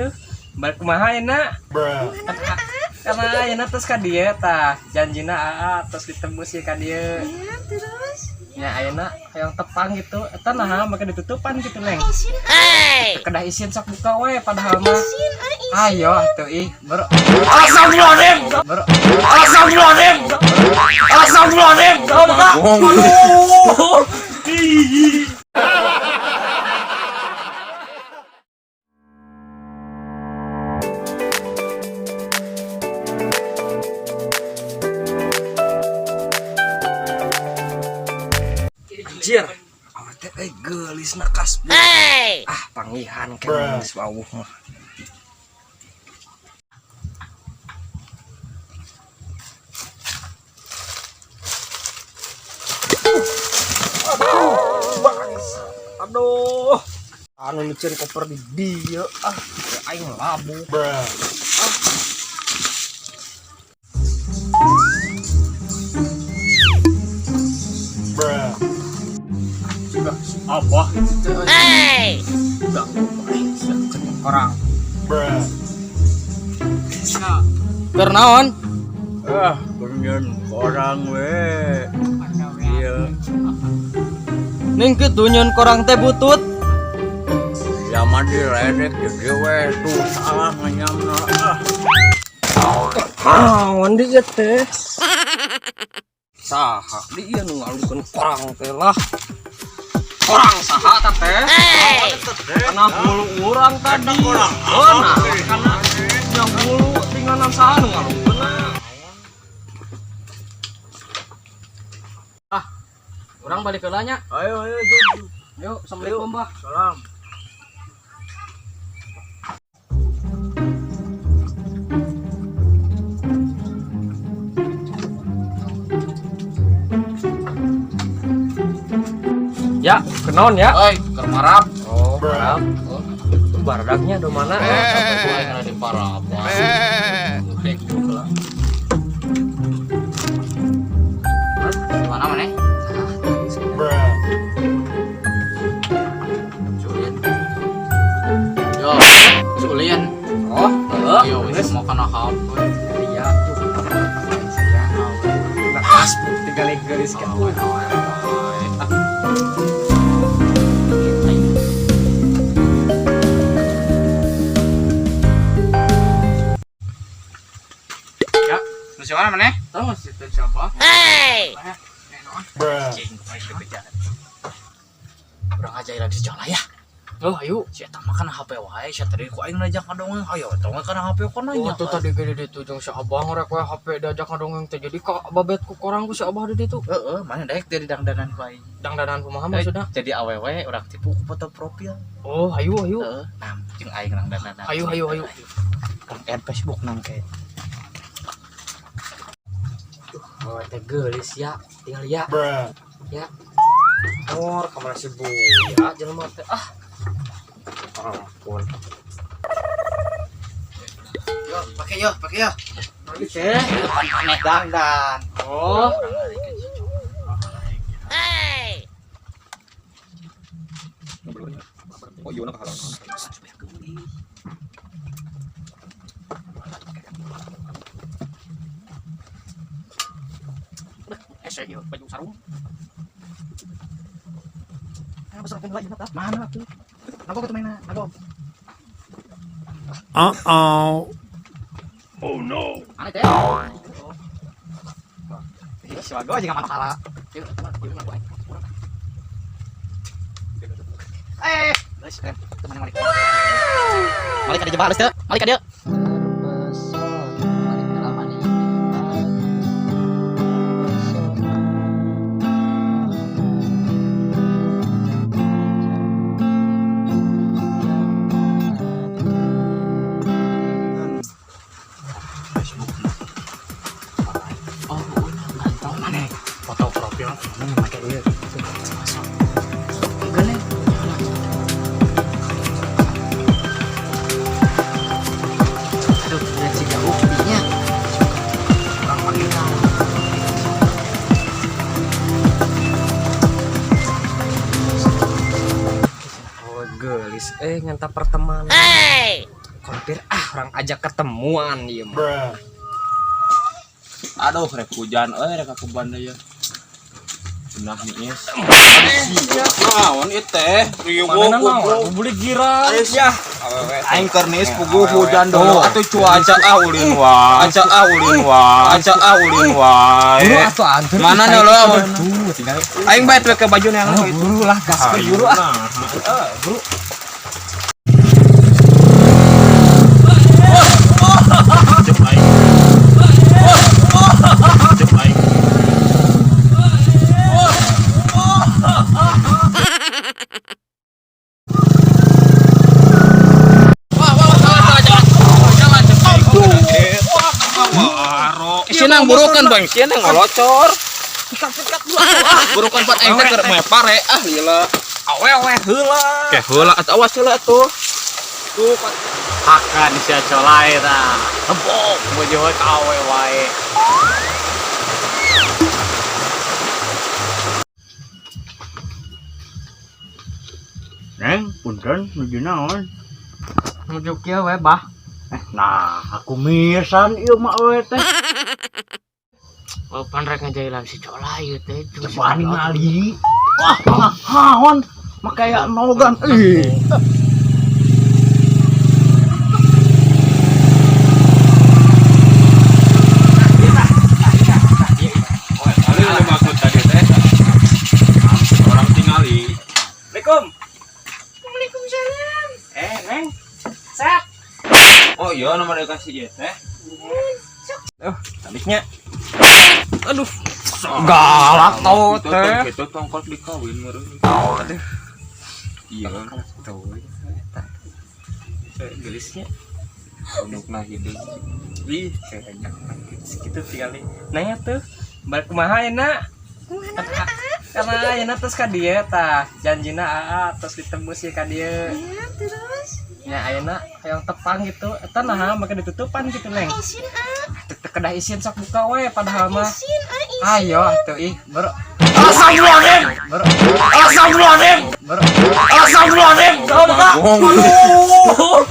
atuh. Balik kumaha ayeuna? Karena ayeuna tos ka dieu tah, janjina aa tos ditebus ya ka dieu. Ya, terus Nya ayeuna hayang tepang gitu. Eta naha make ditutupan gitu, Neng. Isin. Kedah isin sok buka we padahal mah. Isin, ah, isin. Ayo atuh ih, bro. Astagfirullahaladzim. Bro. Astagfirullahaladzim. Astagfirullahaladzim. Aduh. Ih. Anjir. Awewe teh euy geulis na kas. Ah, panggihan ke geus wawuh mah. Aduh, bangsa. Aduh. Anu miceun koper di dieu ah, aing labu. Ah. Sudah si Abah itu teh. Ganggu aing sia orang. Keur naon? Ah, bener orang we. Iya, Ning kitu nyeun korang teh butut. zaman diledek jadi we tuh salah nganyamna. Ah, Naon di ieu teh? Saha di ieu nu ngalukeun korang teh lah. Korang saha ta teh? Kana hulu urang tadi. Oh, nah, kana yang hulu tinggalan saha nu ngalukeunna. Ah, urang balik heula nya. Ayo ayo jom. Yuk, assalamualaikum, Bah. Salam. Ya, kenaon ya? Oi, keur marab. Oh, marab. Baradaknya do mana? Sampai gua kena di parab. Dek lah. Mana mana? Sulin. Yo, sulin. Oh, heeh. Yo, wis mau kana HP. Iya, tuh. Saya nah, Facebook tinggal gelis ka. Ya, lu siapa mana? Tahu sih itu siapa? Urang aja lagi sekolah ya. Oh, ayo. Si eta mah kana HP wae, sia tadi ku aing ngajak ngadongeng, ayo eta mah kana HP ku Oh, nanya. tuh tadi gede ditu jeung si Abah ngorek we HP diajak ngadongeng teh jadi ka babet ku korang ku si Abah di ditu. Heeh, mana daek dari dangdanan ku aing. Dangdanan kumaha maksudna? Jadi awewe urang tipu ku foto profil. Oh, ayo ayo. Heeh, nah jeung aing dangdanan. Ayo ayo ayo. Urang add Facebook nang ke. Oh, teh geulis ya, tinggal ya. Ya. Mor, kamana si Buya jelema teh ah. Ampun. Yo, pakai yo, pakai yo. Teh. Aneh dangdan. Oh. Oh, iya nak halang. Ese ieu baju sarung. Ah, besar kan lagi mana tuh? Nago tuh mainna, nago. Uh-oh. Aneh teh. Ih, si Wago aja enggak masalah. Yuk, yuk, nago aing. Eh, geus, keren. Teman malik. Malik ada jebak halus teu? Malik ada. Malik dalam nih. Oh, ganteng mana? Foto profil mana make ieu? Masuk. Geuning. Aduh, lihat si jauh nya. Kurang pakai Oh, gelis eh nganta pertemanan. Mampir ah, urang ajak ketemuan ieu mah. Aduh, rek hujan euy, rek ka kebon deui. Beunah niis. Naon ieu teh? Mana naon? Beli girang. Ya. Aing keur niis puguh hujan dulu atuh cuaca ah ulin wae. Aca ah ulin wae. Aca ah ulin wae. Buru atuh antur. Mana nih lo? Tuh, tinggal. Aing bae tuh ke baju neang Ah, buru lah, gaskeun buru ah. Buru. Sinang burukan bang, sinang ngelocor. Burukan pat aing teh keur moe pare ah lila. Awewe heula. Ke heula atuh awas heula atuh. Tuh pat Hakan sia colai tah. Hempok bojo ka awe wae. Neng, punten nuju naon? Nuju kieu we, Bah. Nah, aku misan ieu mah awewe teh. Oh, pan rek ngajailan si colai ieu teh. Jeung si Coba Colai. ningali. Wah, naon? Makaya nogan. Ih. Kali lu maksud tadi teh. Orang tingali. Assalamualaikum. Waalaikumsalam. Eh, Neng. Sehat. Oh iya nomor dikasih ieu teh. Oh, taliknya. Aduh. Galak tau teh. Gitu tongkol dikawin meureun. Aduh. Iya, Tuh, eta. Gelisnya. Unukna hideung. Ih, kayaknya segitu tinggal nih. Nanya tuh, balik kumaha ya nak? Karena ayeuna terus ka dieu tah, janjina aa terus ditembus ya ka dieu. Ya, terus Nya ayeuna hayang tepang gitu, eta naha make ditutupan gitu Neng. isin ah, Teu teu kedah isin sok buka we padahal mah. isin ah, isin. Ayo atuh ih, bro. Astagfirullahaladzim. Bro. Astagfirullahaladzim. Bro. Astagfirullahaladzim. Aduh.